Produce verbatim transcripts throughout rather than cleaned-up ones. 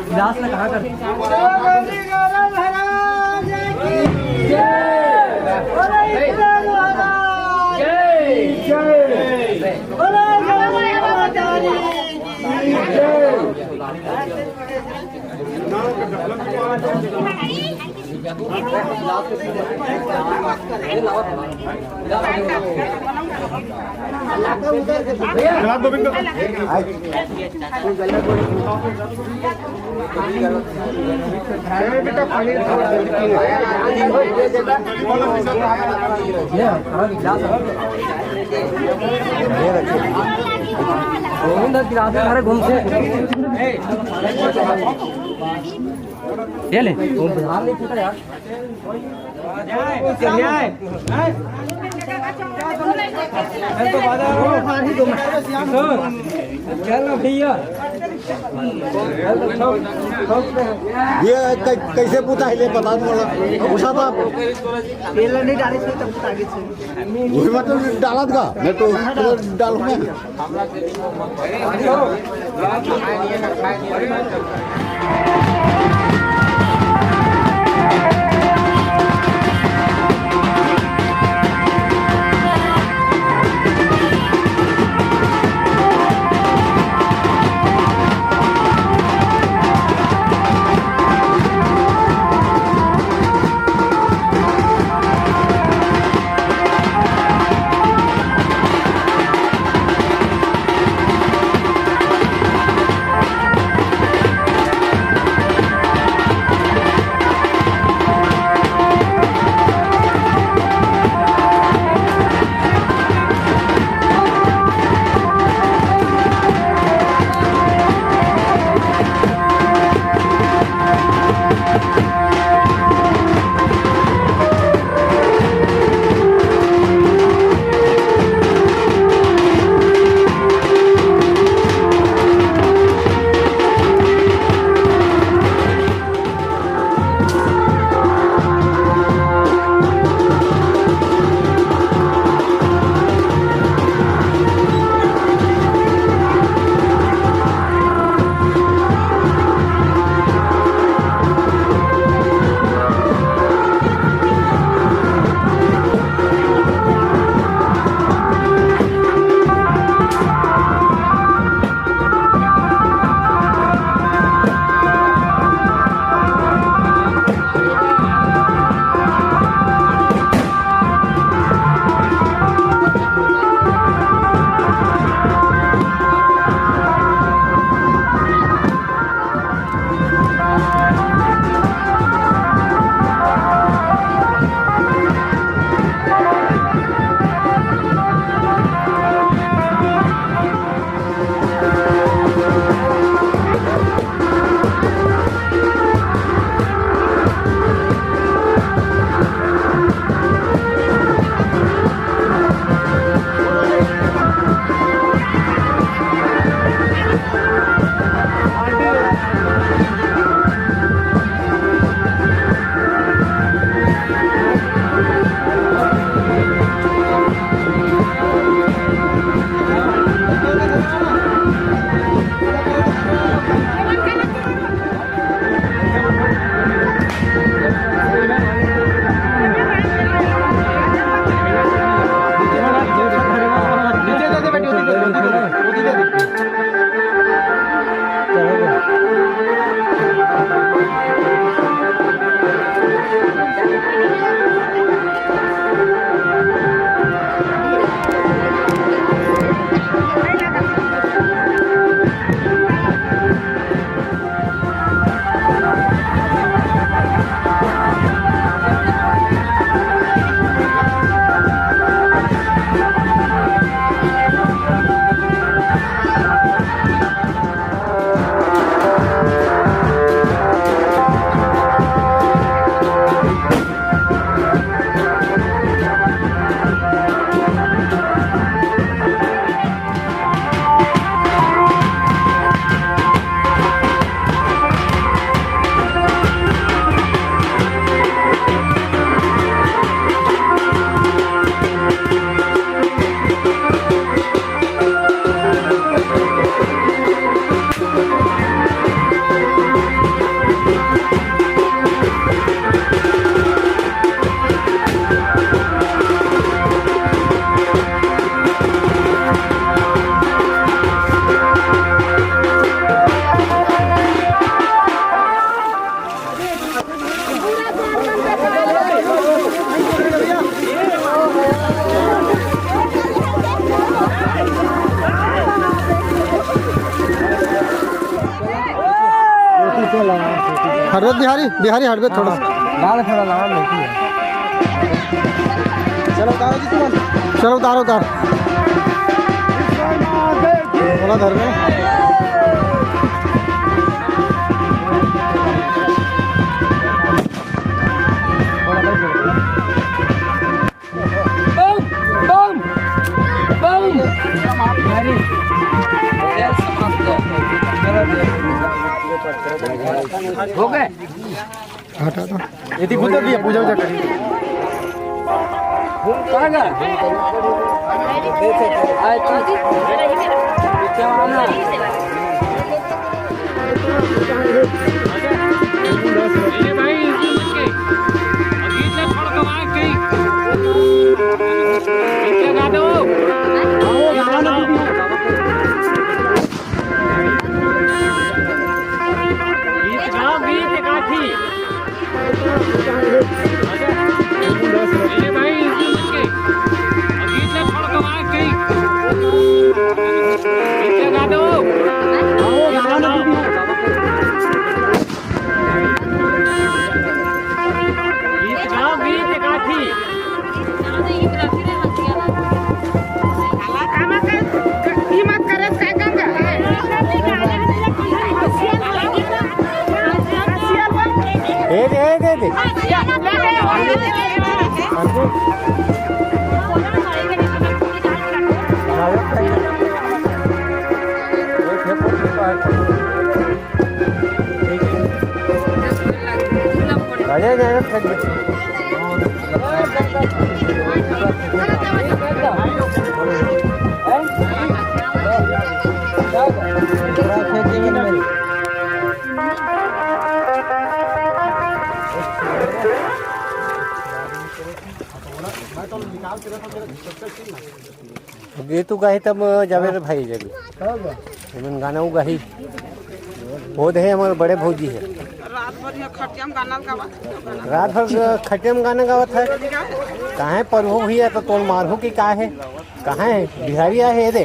गिलास ला कहाँ कर? ये ले, वो बाहर नहीं फूटा यार। चलिए। चल तो बाजार हो। चल ना भैया। चल तो ठोक, ठोक दे। ये कै-, कैसे पूछा है, ये बता दो ना। पूछा था। तेल नहीं डाले थे तब आगे से। वही मतलब डाला था, मैं तो डालूंगा। हटबे बिहारी, बिहारी हटबे थोड़ा। लाल थोड़ा लाल होती है। चलो उतारो जी तुरंत। चलो उतारो, उतार। थोड़ा धर में। Bomb, bomb, bomb. हो गए। हटा दो। यदि गुजर दिया, पूजा उजा करी। कहाँ गया? आए तू। पीछे वाला ना। ए भाई, अभी तो थोड़ा तो आवाज कहीं। पीछे गा दो। गीत गाओ, गीत एकाठी। ए भाई, अभी तो थोड़ा तो आवाज कहीं। पीछे गा दो। गीत गाओ, गीत एकाठी। ए दे, ए दे, दे। अरे, अरे, अरे, ये तो गाही तब जावे रे भाई जब। एमन गाना उ गाही। वो दे हमारे बड़े भौजी है। रात भर यहाँ खटिया में गाना गावा। रात भर खटिया में गाना गावत है। काहे प्रभु भैया तो तोल मारहू कि का है? कहाँ है? बिहारी आए है दे।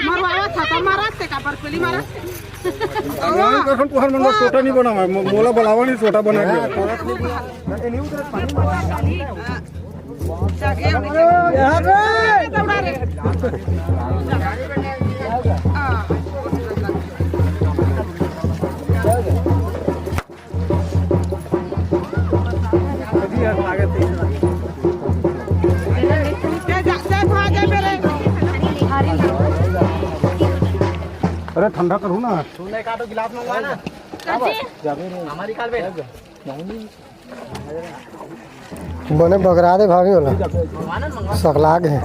मरवावा था, तो मारा थे का, बरपेली मारा। अरे, कसम तुहर मन ला छोटा नहीं बनावा, मो-, मोला बुलावा नहीं छोटा बना के। अरे ठंडा करू ना। तूने का तो गिलास मंगवा ना। हमारी काल में। बने बगरा दे भाभी होला। सकलाग है।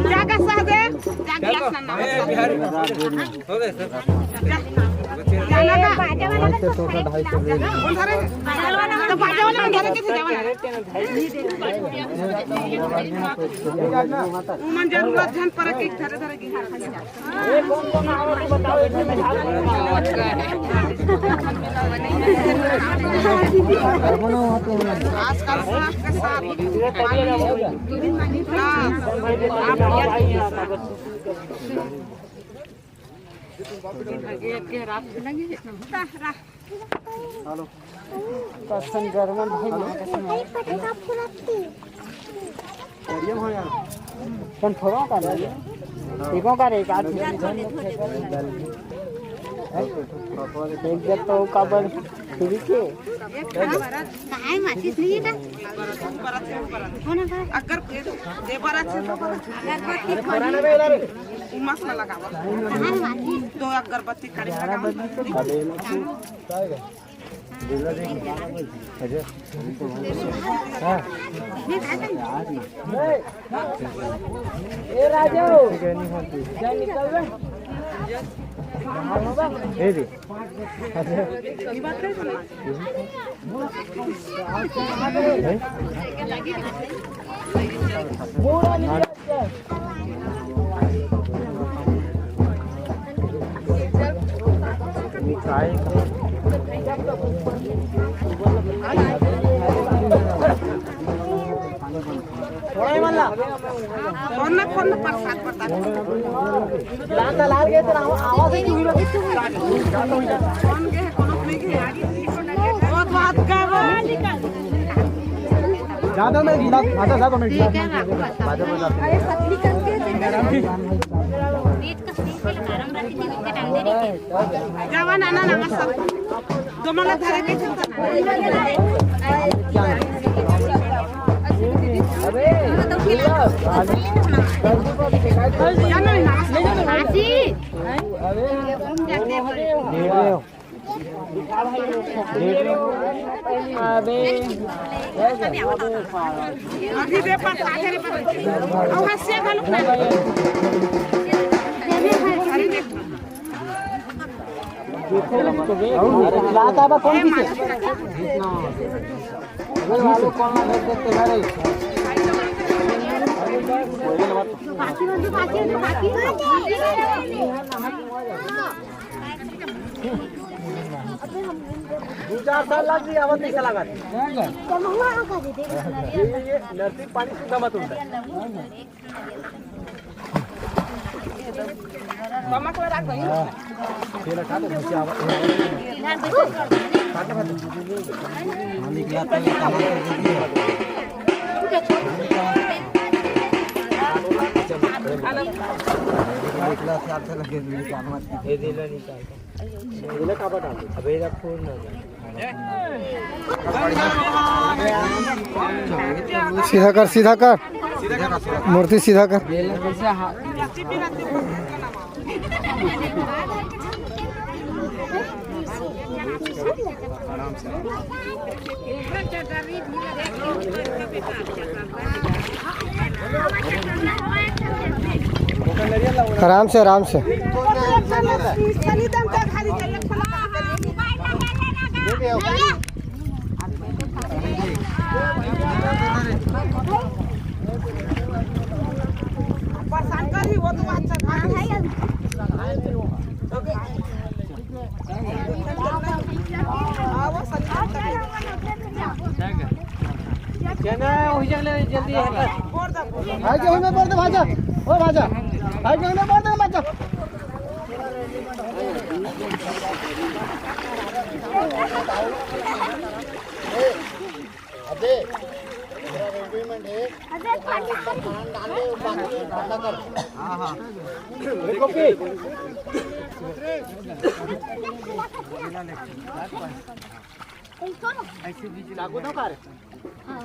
जाके सह दे, जाके गिलास ना, ना। जाना का? ढाई सौ रुपये। तो बाजा वाला में धरे के थे, जावा ना। उमन जरूरत झन पर के धरे धरे गिहार खा जा। आजकल सांप के साथ पानी। हाँ। कसन गरमन भाई मार के सुना। करिया हो यार। कौन थोड़ा का नहीं? देखो का रे, का एक जब तो काबर फिर के। काहे माचिस नहीं है का? कौन है का? अगर दे बार अच्छे तो अगरबत्ती खोली। उमस में लगावा। कहाँ है माचिस? दो अगरबत्ती काढ़ी लगावा। ए राजू, जा निकल बे। ए रे। कौन ना, कौन ना प्रसाद बता। लाल, लाल गए तो आवाज ही क्यों? कौन गए, कौन नहीं गए? वो तो हाथ का वो। ज्यादा नहीं, ज्यादा, ज्यादा नहीं। ठीक है, बाजो, बाजो। अरे, पतली करके दे। जवान आना ना सब। दोनों ला धरे के चलता। अभी दे पर आगे रे पर। और हंसिया घालू ना। अरे देख। लाता बा कौन पीछे? अरे वालों कौन ना देख सकते ना रे। पाची बंधु, पाची बंधु, पाची। दो चार साल लग गई, अब नहीं चला कर। ये, ये, ये नरसिंह पानी सुद्धा मत उठता। कमक लगा गई। तेल का तो नीचे आवा। निकला से आप चला के निकाल मत। ये दिल निकाल। सीधा कर, सीधा कर, मूर्ति सीधा कर। आराम से, आराम से। चना वही जगह ले, जल्दी है। भाई के हुई में बोल दे भाजा। ओ भाजा। भाई के हुई में बोल दे भाजा। अजय, मेरा रेडी में है। अजय, खाना डाल दे, बाकी ठंडा कर। हाँ, हाँ। चाकू दो का रे? हाँ।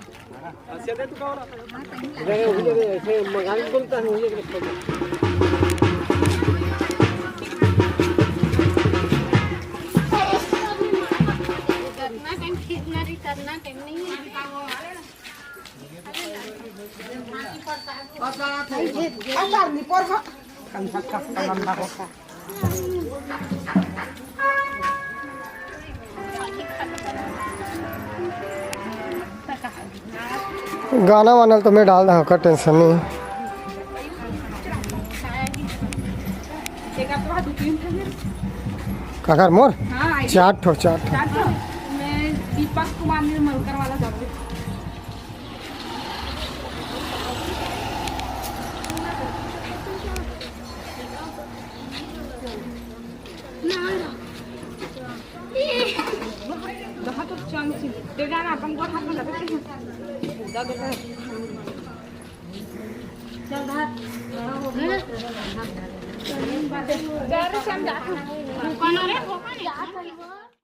अच्छा, दे तू का वाला? इधर है, उधर है, ऐसे मगान बोलता है, उधर है। करना टाइम खींचना भी करना टाइम नहीं है। अंदर नहीं पड़। गाना वाना तो मैं डाल रहा हूँ, का टेंशन नहीं। काकर मोर? हाँ, आई। चार ठो, चार ठो। चार ठो। मैं दीपक कुमार निर्मलकर वाला जाती हूँ।